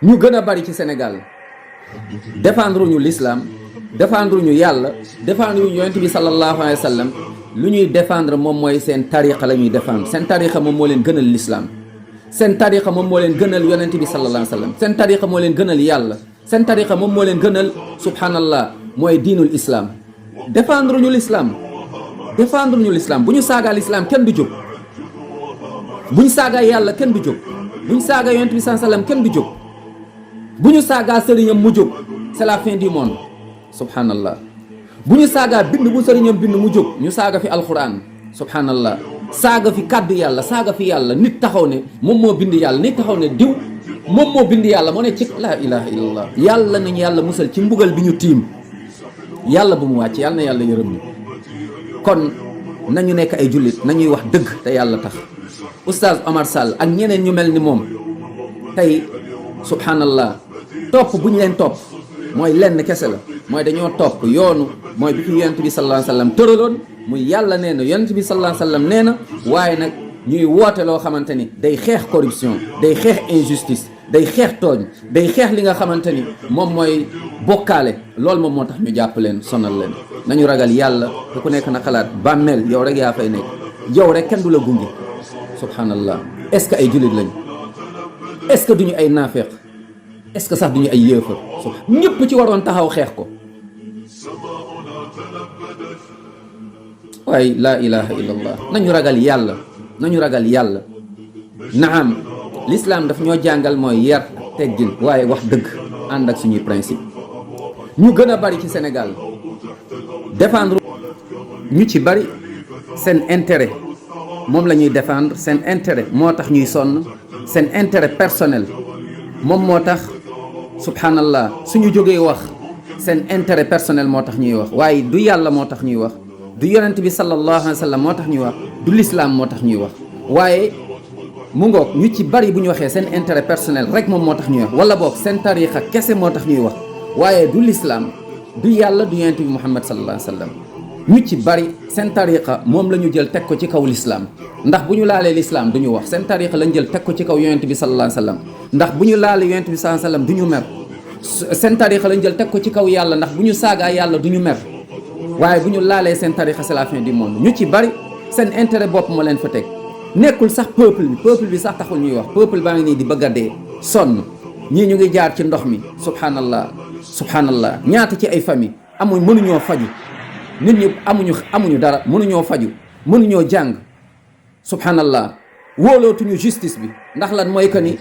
ñu gën a bari ci Sénégal défendre ñu l'islam défendre ñu yàlla défendre ñu yonent bi sallallahu alayhi wa sallam lu ñuy défendre moom mooy seen tariqa la ñuy défendre seen tariqa moom moo leen gënal l'islam seen tariqa moom moo leen gënal yonent bi sallallahu alayhi wa sallam seen tariqa moo leen gënal yàlla seen tariqa moom moo leen gënal subhanallah mooy diinul islam défendre ñu l'islam défendre ñu l'islam bu ñu saagaa l'islam kenn du jóg bu ñu saagaa yàlla kenn du jóg bu ñu saagaa yonent bi sallallahu alayhi wa sallam kenn du jóg bu ñu saagaa sëriñam mu jóg c'est la fin du monde subhanallah bu ñu saagaa bind bu sëriñam bind mu jóg ñu saaga fi alquran subhanallah saaga fi kàddu yàlla saaga fi yàlla nit taxaw ne moom moo bind yàlla nit taxaw ne diw moom moo bind yàlla moo ne ci la ilaha illallah yàlla nañu yàlla musal ci mbugal bi ñu tiim yàlla bu mu wàcc yàlla na yàlla yërëm ñu kon nañu nekk ay jullit nañuy wax dëgg te yàlla tax oustaz Omar Sall ak ñeneen ñu mel ni moom tey subhanallah topp bu ñu leen topp mooy lenn kese la mooy dañoo topp yoonu mooy bi fi yonent bi sallallahu alayhi wa sallam tëraloon muy yàlla nee na yonent bi sallallahu alayhi wa sallam nee na waaye nag ñuy woote loo xamante ni day xeex corruption day xeex injustice day xeex tooñ day xeex li nga xamante ni moom mooy bokkaale loolu moom moo tax ñu jàpp leen sonal leen nañu ragal yàlla te ku nekk na xalaat bàmmeel yow rek yaa fay nekk yow rek kenn du la gunge subhanallah est-ce que ay jullit lañ est-ce que duñu ay naafeq est-ce que sax duñu ay yéefar ñëpp ci waroon taxaw xeex ko waaye laa ilaha illallah nañu ragal yàlla nañu ragal yàlla naam l'islam daf ñoo jàngal mooy yar teggin waaye wax dëgg ànd ak suñuy principe ñu gën a bari ci Sénégal défendre ñu ci bari seen intérêt moom la ñuy défendre seen intérêt moo tax ñuy sonn seen intérêt personnel moom moo tax subhanallah suñu jógee wax seen intérêt personnel moo tax ñuy wax waaye du yàlla moo tax ñuy wax du yonent bi sallallahu alayhi wa sallam moo tax ñuy wax du l'islam moo tax ñuy wax waaye mu ngoog ñu ci bari bu ñu waxee seen intérêt personnel rek moom moo tax ñuy wax wala boog seen tariqa kese moo tax ñuy wax waaye du l'islam du yàlla du yonent bi Muhammad sallallahu alayhi wa sallam ñu ci bari seen tariqa moom la ñu jël teg ko ci kaw l'islam ndax bu ñu laalee l'islam du ñu wax seen tariqa lañ jël teg ko ci kaw yonent bi sallallahu alayhi wa sallam ndax bu ñu laalee yonent bi sallallahu alayhi wa sallam du ñu mer seen tariqa lañ jël teg ko ci kaw yàlla ndax bu ñu saagaa yàlla du ñu mer waaye bu ñu laalee seen tariqa c'est la fin du monde ñu ci bari seen intérêt bopp moo leen fa teg nekkul sax peuple bi sax taxul ñuy wax peuple baa ngi nii di bëgg a dee sonn ñii ñu ngi jaar ci ndox mi subhanallah ñaata ci ay famille mënuñoo faju nit ñi amuñu dara mënuñoo faju mënuñoo jàng subhanallah wóolootuñu justice bi ndax lan mooy que ni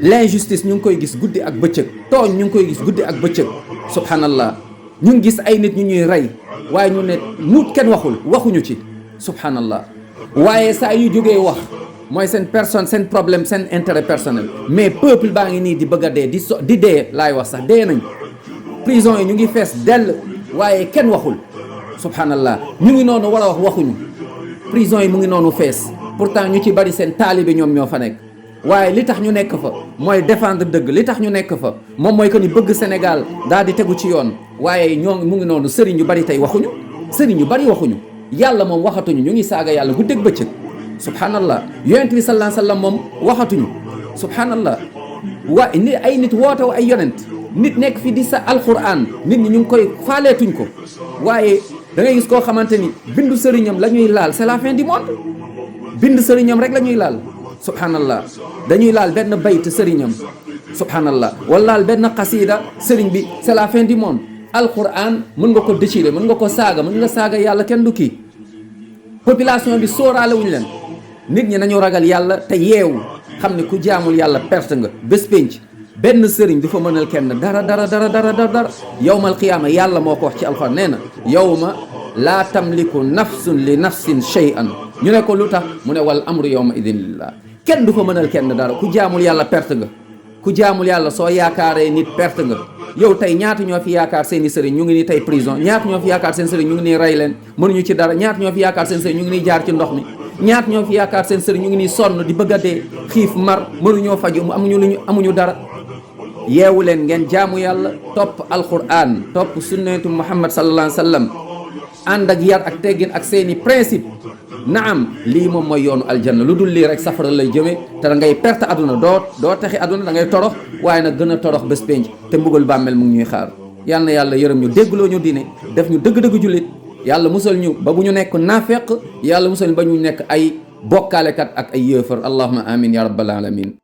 l'injustice ñu ngi koy gis guddi ak bëccëg tooñ ñu ngi koy gis guddi ak bëccëg subhanallah ñu ngi gis ay nit ñu ñuy rey waaye ñu ne mu kenn waxuñu ci subhanallah waaye saa yu jógee wax mooy seen personne seen problème seen intérêt personnel mais peuple baa ngi nii di bëgg a dee di dee laay wax sax dee nañ prison yi ñu ngi fees dell waaye kenn waxul subhanallah ñu ngi noonu war a wax waxuñu prison yi mu ngi noonu fees pourtant ñu ci bari seen taalibe ñoom ñoo fa nekk waaye li tax ñu nekk fa mooy défendre dëgg li tax ñu nekk fa moom mooy que ni bëgg Sénégal daal di tegu ci yoon waaye mu ngi noonu sëriñ yu bari tey waxuñu sëriñ yu bari waxuñu yàlla moom waxatuñu ñu ngi saaga yàlla guddeeg bëccëg subhanallah yonent bi sallallahu alayhi wasallam moom waxatuñu subhanallah waaye ni ay nit wootew ay yonent nit nekk fi di sa alquran nit ñi ñu ngi koy faaleetuñ ko waaye da ngay gis koo xamante ni bindu sëriñam la ñuy laal c'est la fin du monde bind sëriñam rek la ñuy laal subhanallah dañuy laal benn bayt sëriñam subhanallah wala laal benn xasida sëriñ bi c'est la fin du monde alquran mën nga ko déchirer mën nga ko saaga mën nga saaga yàlla kenn du kii population bi sóoraale wuñu leen nit ñi nañu ragal yàlla te yeewu xam ne ku jaamul yàlla perte nga bés pénc benn sëriñ du fa mënal kenn dara yawmal qiyaama yàlla moo ko wax ci alxuraan nee na yawma laa tamliku nafsun li nafsin shay'an ñu ne ko lu tax mu ne wal amru yawma idin lillah kenn du fa mënal kenn dara ku jaamul yàlla perte nga ku jaamul yàlla soo yaakaaree nit perte nga yow tey ñaata ñoo fi yaakaar seen i sëriñ ñu ngi nii tey prison ñaata ñoo fi yaakaar seen sëriñ ñu ngi nii rey leen mënuñu ci dara ñaata ñoo fi yaakaar seen sëriñ ñu ngi nii jaar ci ndox mi ñaata ñoo fi yaakaar seen sëriñ ñu ngi nii sonn di bëgg a dee xiif mar mënuñoo faju amuñu dara yeewu leen ngeen jaamu yàlla topp alquran topp sunnatu muhammad sallallahu alayhi wa sallam ànd ak yar ak teggin ak seeni principe. naam lii moom mooy yoonu aljanna, lu dul lii rek safara lay jëmee te da ngay perte aduna, doo texi aduna, da ngay torox, waaye nag gën a torox bés penc te mbugal bàmmeel mu ngi ñuy xaar. yal na yàlla yërëm ñu, déggloo ñu diine, def ñu dëgg-dëgg jullit. yàlla musal ñu ba bu ñu nekk naafeq, yàlla musal ñu ba ñu nekk ay bokkaalekat ak ay yéefar. allahumma amin ya rabbal alamin.